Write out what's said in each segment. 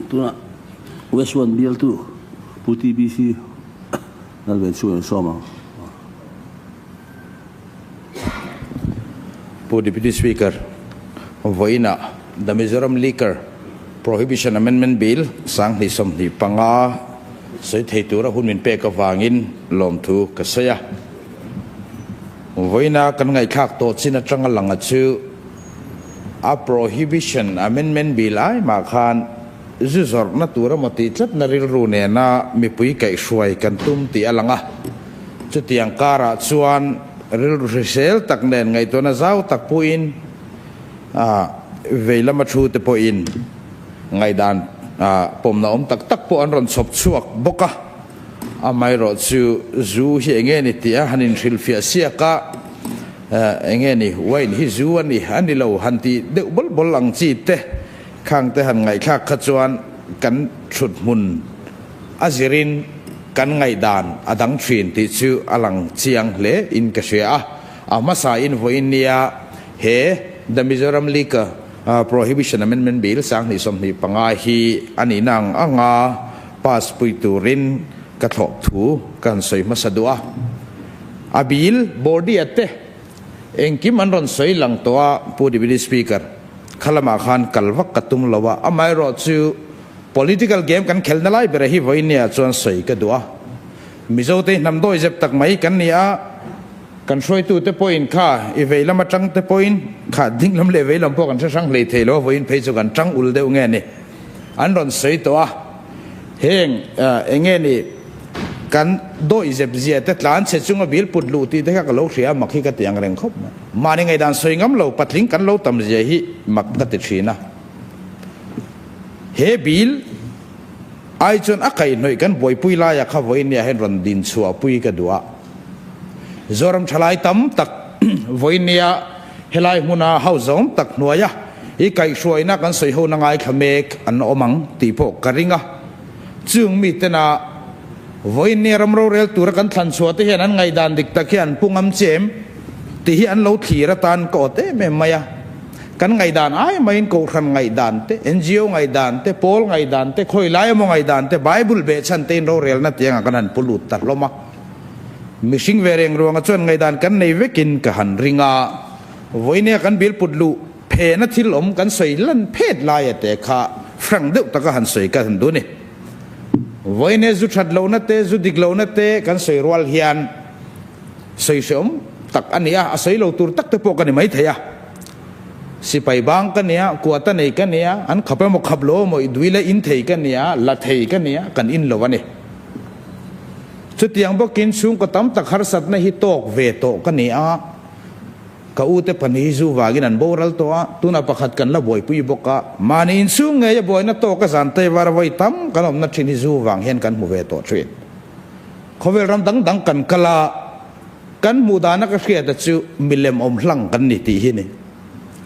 Tunah West One bialtu Pu TBC Lalvenchhunga in sawm ang. Pu Deputy Speaker, vawiinah The Mizoram Liquor Prohibition Amendment Bill 2025 sawi thei tura hun min pek avangin lawmthu ka sawi a. Vawiina kan ngaihthlak tawh chin atanga langa chu a Prohibition Amendment Bill ai mah khan zu zawrhna tur emaw tih tlatna rilru nena mipui kaihhruai kan tum tih a lang a. Chutiang karah chuan rilru hrisel tak nen ngaihtuahna zau tak puiin vei lama thu te pawhin ngaihdan pawmna awm tak tak pawh an rawn chhawp chhuak bawk a. Amaherawh chu zu hi enge ni tih a han inhrilhfiah siak a, enge ni wine hi zu a ni a ni lo han tih deuh bawl bawl ang chi te khang te han ngaihthlak kha chuan kan thut hmun a zirin kan ngaihdan a dang thin tih chu a lang chiang hle in ka hria a. A hmasa in vawiin nia he The Mizoram Liquor Prohibition Amendment Bill 2025 hi a nihna ang anga pass pui turin ka thlawh thu ka han sawi hmasa duh a. A bill body a te engkim an rawn sawi lang tawh a Pu Deputy Speaker, kha lamah khan kal vak ka tum lo a, amaherawh chu Political game kan khelna lai bera hi vawinia chuan sawi ka duh a. Mizote hnam dawi zep tak mai kan ni a, kan hruaitute pawhin kha i vei lam atang te pawhin kha ding lam leh vei lam pawh kan hre hrang hlei thei lo a, vawiin phei chu kan tang ul deuh nge ni an rawn sawi tawh a. Heng eng nge ni kan dawi zep zia te tlan chhe chunga bil put luh tih te kha ka lo hria a, mak hi ka ti ang reng khawp mai. Mahni ngaihdan sawi ngam lo patling kan lo tam zia hi mak ka ti thin a. He bill ai chuan a kaihhnawih kan buaipui laia kha vawinia hian rawn din chhuahpui ka duh a. Zoram thalai tam tak vawinia helai hmuna hau zawng tak hnuaia i kaihhruaina kan sawi hona ngaithla mek an awm ang tih pawh ka ring a. Chung mitena vawinia ram rorel tura kan thlan chhuah te hian an ngaihdan dik tak hi an pu ngam che em tih hi an lo thlir atan ka awt em em mai a. Kan ngaihdan ai maiin Kohhran ngaihdan te, NGO ngaihdan te, pawl ngaihdan te, khawi lai emaw ngaihdan te, Bible behchhan tein rorelna tiangah kan han pu lut ta hlawm a. Mihring ve reng ruangah chuan ngaihdan kan nei vekin ka han ring a. Vawinia kan bil put luh phena thil awm kan sawi lan phet laia te kha hrang deuh taka han sawi ka han duh ni. Vawinia zu that lohna te, zu dik lohna te kan sawi rual hian sawi hreawm tak a ni a, a sawi lo tur tak te pawh ka ni maithei a. Sipai bang ka nia, kuata nei ka nia, an khap emaw khap lo emaw i duila in thei ka nia, la thei ka nia, kan in lo a ni. Chutiang bawkin chhungkaw tam tak harsatna hi tawk ve tawh ka ni a, ka ute pahnih hi zu vangin an boral tawh a, tunah pakhat kan la buaipui bawk a, mahni inchhung ngeia buaina tawk a zan tei var vawi tam kan awmna thin hi zu vang hian kan hmu ve tawh thin. Khawvel ram dang dang kan kal a. Kan hmuh dana ka hriata chu milem awm hlang kan ni tih hi ni.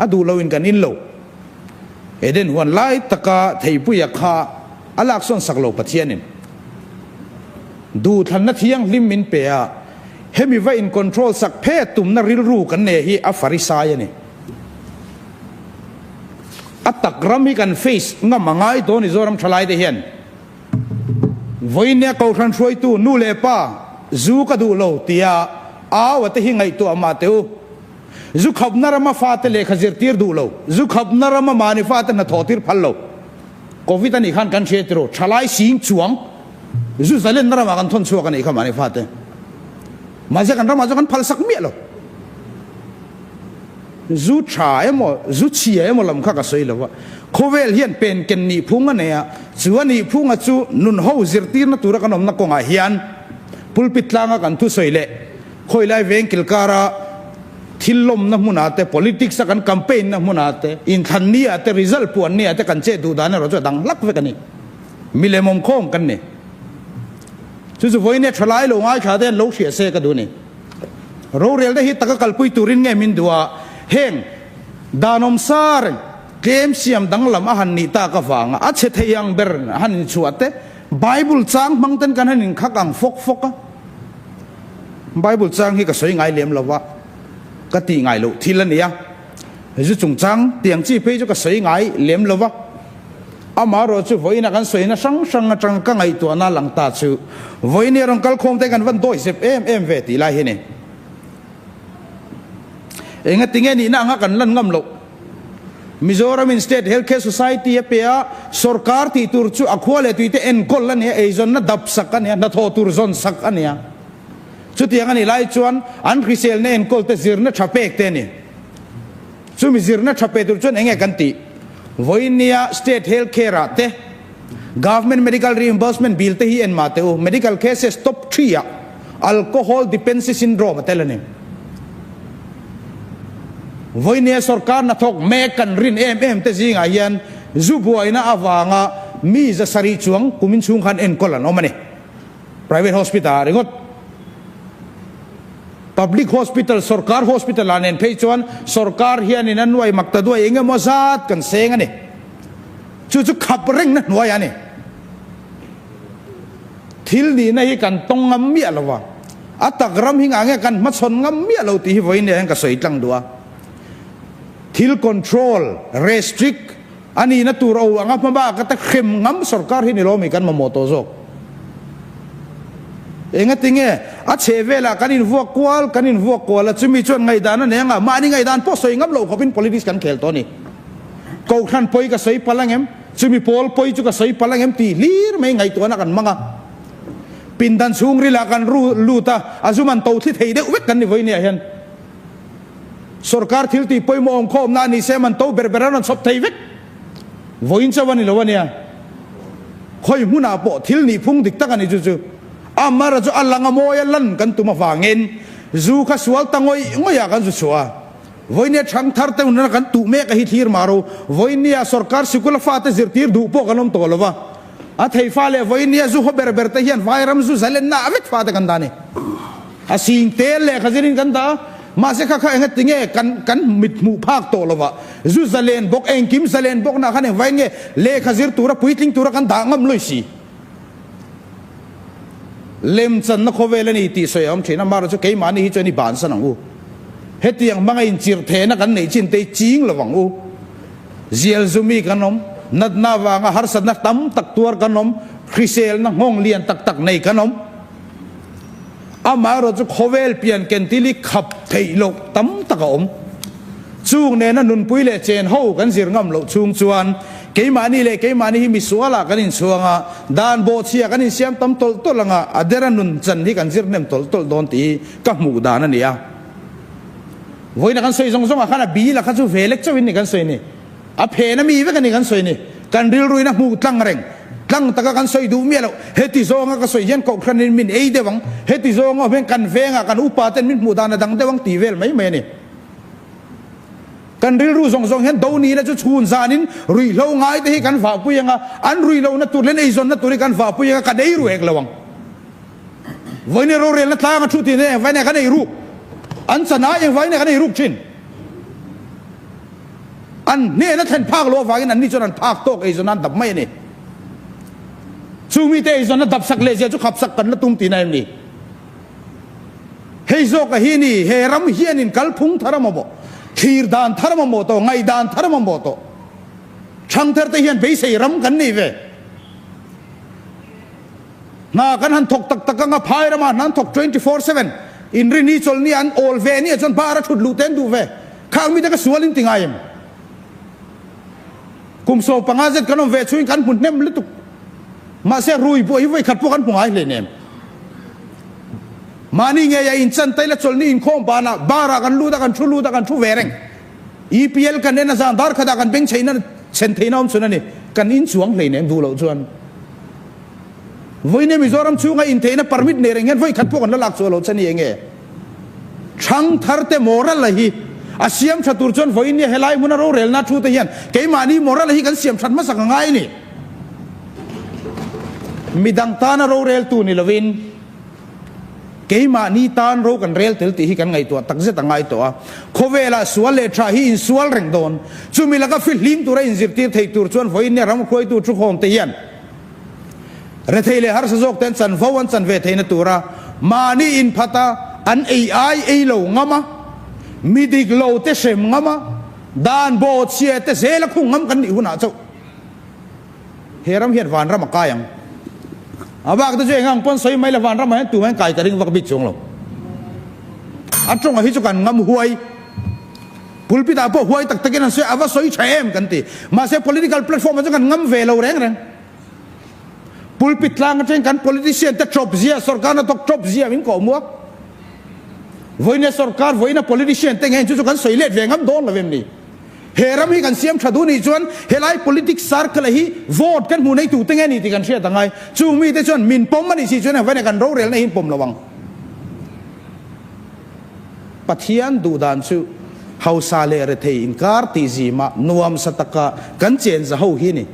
A duh loin kan in lo. Eden huan lai taka theipuia kha a laksawn sak lo Pathianin. Duhthlanna thianghlim min pe a, hemi va in control sak phet tumna rilru kan nei hi a farisai a ni. A tak ram hi kan face ngam a ngai dawn i Zoram thalaite hian. Vawinia Kohhran hruaitu nu leh pa zu ka duh lo tia au a te hi ngaihtuah mah teh u. Zu khapna rama fate lehkha zirtir duh lo, zu khapna rama mahni fate hnathawh tir phal lo. Covid a nih khan kan hria tiraw, thalai sing chuang zu zalenna ramah kan thawn chhuak a nih kha mahni fate. Mahse kan ramah chuan kan phal sak miah lo. Zu tha emaw, zu chhia emaw lam kha ka sawi lo a, khawvel hian pen ken nih phung a nei a, chu a nih phunga chu nun ho zirtirna tura kan awmna kawngah hian pulpit tlanga kan thusawi leh khawilai veng kilkara thil lawmna hmunah te, politics a kan campaign na hmunah te, inthlan ni ah te, result puan ni ah te kan chet duh dan erawh chu a dang hlak vek a ni. Milem awmkhawm kan ni. Chu chu vawiin thalai lo ngaithla te an lo hria se ka duh a ni. Rorelna hi taka kalpui turin nge min duh a, heng danawm sa reng tlem siam danglam a han nih tak avanga a chhe thei ang ber han inchhuah te, Bible chang hmang ten kan han inkhak ang fawk fawk a. Bible chang hi ka sawi ngai lem lo va, ka tih ngai loh thil a ni a, zu chungchang tiang chi phei chu ka sawi ngai lem lo va. Amaherawhchu vawiina kan sawina hrang hrang atanga ka ngaihtuahna a lang ta chu vawiini a rawn kal khawm te kan van dawi zep em em ve tih lai hi a ni. Engatinge nihna anga kan lan ngam loh? Mizoramin State Health Care Society a pe a, sorkar tih tur chu a khua leh tuite enkawl a ni a, eizawnna dap sak a ni a, hnathawh tur zawn sak a ni a. Chutiang a nih lai chuan an hriselna enkawl te zirna tha pek te a ni. Chumi zirna tha pe tur chuan enge kan tih? Vawinia State Health Care ah te Government Medical Reimbursement Bill te hi en mah teh u, Medical Cases Top Three ah Alcohol Dependency Syndrome a tel a ni. Vawinia sorkar hnathawk mek kan rin em em te zingah hian zu buaina avanga mi 700 chuang kumin chhung khan enkawl an awm a ni. Private hospital ah ringawt. Public hospital, sorkar hospital ah nen phei chuan sorkar hianin a nuai mak ta duai eng emaw zat kan seng a ni. Chu chu khap rengna hnuai a ni. Thil nihna hi kan tawng ngam miah lo va, a tak ram hi ngah nge kan hmachhawn ngam miah lo tih hi vawiin hian ka sawi tlang duh a. Thil control, restrict, a nihna tur o anga hmabak ata hrem ngam sorkar hi ni lo mi kan mamawh tawh zawk. Engatinge a chheh velah kan invuak kual kan invuak kual a, chumi chuan ngaihdan a nei anga mahni ngaihdan pawh sawi ngam loh khawpin politics kan khel tawh a ni. Kohhran pawi ka sawi palh angem, chumi pawl pawi chu ka sawi palh angem tih hlir mai ngaihtuahna kan hmang a. Pindan chhungrilah kan ru lut a, a zum an to thli thei deuh vek kan ni vawinia hian. Sorkar thil tih pawimawh awm khawmna a ni se man to ber ber an rawn chhawp thei vek. Vawiin chauh a ni lo a nia. Khawi hmunah pawh thil nih phung dik tak a ni chu chu. Amara chu a lang a mawi a lan kan tum avangin zu kha sual ta ngawih ngawih ah kan zu chhuah a. Vawinia thang thar te hunah kan tuh mek a hi thlir mah ro. Vawinia sorkar sikul a fate zirtir duh pawh kan awm tawh lo va. A thei fa leh vawinia zu haw ber ber te hian vairam zu zalenna a vek fate kan dah a ni. A sing tel lehkha zirin kan dah a, mahse kha kha enga tinge kan kan mit hmuh phak tawh lova zu zalen bawk engkim zalen bawk nah khan engvai nge lehkha zir tura puitling tura kan dah ngam lui si. Lemchanna khawvel a ni tih sawi a awm thin a, amaherawhchu keimahni hi chuan i bansan ang u. Hetiang hmanga inchirh thehna kan neih chin te hi ching lo ang u. Zial zumi kan awm, natna avanga harsatna tam tak tuar kan awm, hriselna nghawng lian tak tak nei kan awm. Amaherawhchu khawvel pian ken til hi khap theih loh tam tak a awm. Chung nena nunpui leh chen ho kan zir ngam loh chhung chuan keimahni leh keimahni hi misualah kan inchhuang a, dan bawhchhia kan insiam tam tawlh tawlh anga a dera nun chan hi kan zir hnem tawlh tawlh dawn tih hi ka hmuh dan a ni a. Vawiina kan sawi zawng zawngah khan a bil a kha chu ve lek chauhin ni kan sawi ni. A phen a mi vek a ni kan sawi ni. Kan rilruin a hmuh tlang reng. Tlang taka kan sawi duh miah loh. Heti zawnga ka sawi hian kohhranin min ei deuh ang, heti zawnga awm hian kan vengah kan upa ten min hmuh dan a dang deuh ang tih vel mai mai a ni. Kan rilru zawng zawng hian do nihna chu chhun zanin ruihhlo ngai te hi kan vahpui ang a, an ruihlohna tur leh an eizawnna tur hi kan vahpui ang a, kan ei ru hek lo ang. Vawiin rorelna tlanga thu tih nen engvai nge kan ei ruk? An chanai engvai nge kan ei ruk thin? An hnehna thlen phak loh avangin anni chuan an phak tawk eizawn an dap mai a ni. Chu mite eizawnna dap sak leh zia chu khap sak kan la tum tihna em ni? Hei zawka hi ni, he ram hianin kalphung thar a mamawh, thlir dan thar a mamawh tawh, ngaihdan thar a mamawh tawh. Thangthar te hian beisei ram kan nei ve. Hna kan han thawk tak tak anga phai ramah hna an thawk 24/7 inrin hi chawlhni an awl ve nia chuan bar a thut luh te an duh ve. Khang mite ka sual in ti ngai em? Kum 15 zet kan awm ve chhuin kan hmu hnem lutuk. Mahse rui pawh hi vawi khat pawh kan hmu ngai hleinem. Mahni ngei a inchan taila chawlhni inkhawm banah bar ah kan lut a kan thu lut a kan thu ve reng. EPL kan en a zan dar khatah kan beng chheina chhen theihna awm chhun a ni. Kan inchuang hleinem duh loh chuan. Vawiin Mizoram chhunga intheihna permit nei reng hian vawi khat pawh kan la lak chhuah loh che ni enge? Thangthar te moral a hi a siam tha tur chuan vawiin helai hmuna rorelna thu te hian keimahni moral a hi kan siam that hmasak a ngai a ni. Midang tana rorel tu ni lovin keimahni tan ro kan rel tel tih hi kan ngaihtuah takzet a ngai tawh a. Khawvelah sual leh tha hi insual reng dawn. Chumi laka fihlim tura inzirtir thei tur chuan vawiin ram hruaitu thukhawm te hian Rethei leh harsa zawk ten chanvo an chan ve theihna tura mahni inphat a, an ei ai ei lo ngam a, mi dik lo te hrem ngam a, dan bawhchhia te zel a khung ngam kan nih hunah chauh. he ram hian vanram a kai ang. A bak te chu eng ang pawn sawi mai la vanram ah hian tumah hian kai ka ring vak bik chuang lo. A tawngah hi chu kan ngam huai. Pulpit ah pawh huai tak takin an sawi a, a va sawi tha em kan ti. Mahse political platform ah chuan kan ngam ve lo reng reng. Pulpit tlang atangin kan politician te tawp zia, sorkar hnathawk tawp zia min kawh muak. Vawiina sorkar, vawiina politician te nge chu chu kan sawi let ve ngam dawn lo em ni? He ram hi kan siam tha duh nih chuan helai politics circle hi vote kan hmuh nei tu te nge ni tih kan hriat a ngai. Chung mite chuan min pawm a nih si chuan engvai nge kan rorelna hi in pawm lo ang. Pathian duhdan chu hausa leh rethei inkar tih zimah nuamsa taka kan chenza ho hi a ni.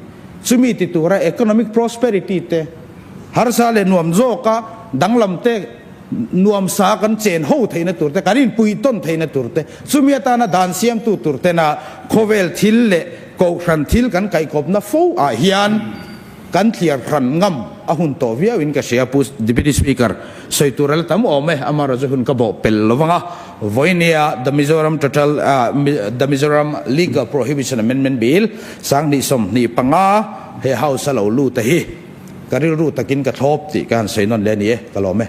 Chumi ti tura economic prosperity te, harsa leh nuam zawka danglam te, nuamsa kan chen ho theihna tur te, kan inpui tawn theihna tur te, chumi atana dan siamtu tur tena khawvel thil leh kohhran thil kan kaihkawpna fo ah hian kan thliar hran ngam a hun tawh viau in ka hria. Pu Deputy Speaker, sawi tur a la tam awm e, amaherawhchu hun ka bawh pel lo vang a, vawinia The Mizoram Total The Mizoram Legal Prohibition Amendment Bill 2025 he House a lo lut a hi ka rilru takin ka thlawp tih ka han sawi nawn leh a ni e, ka lawm e.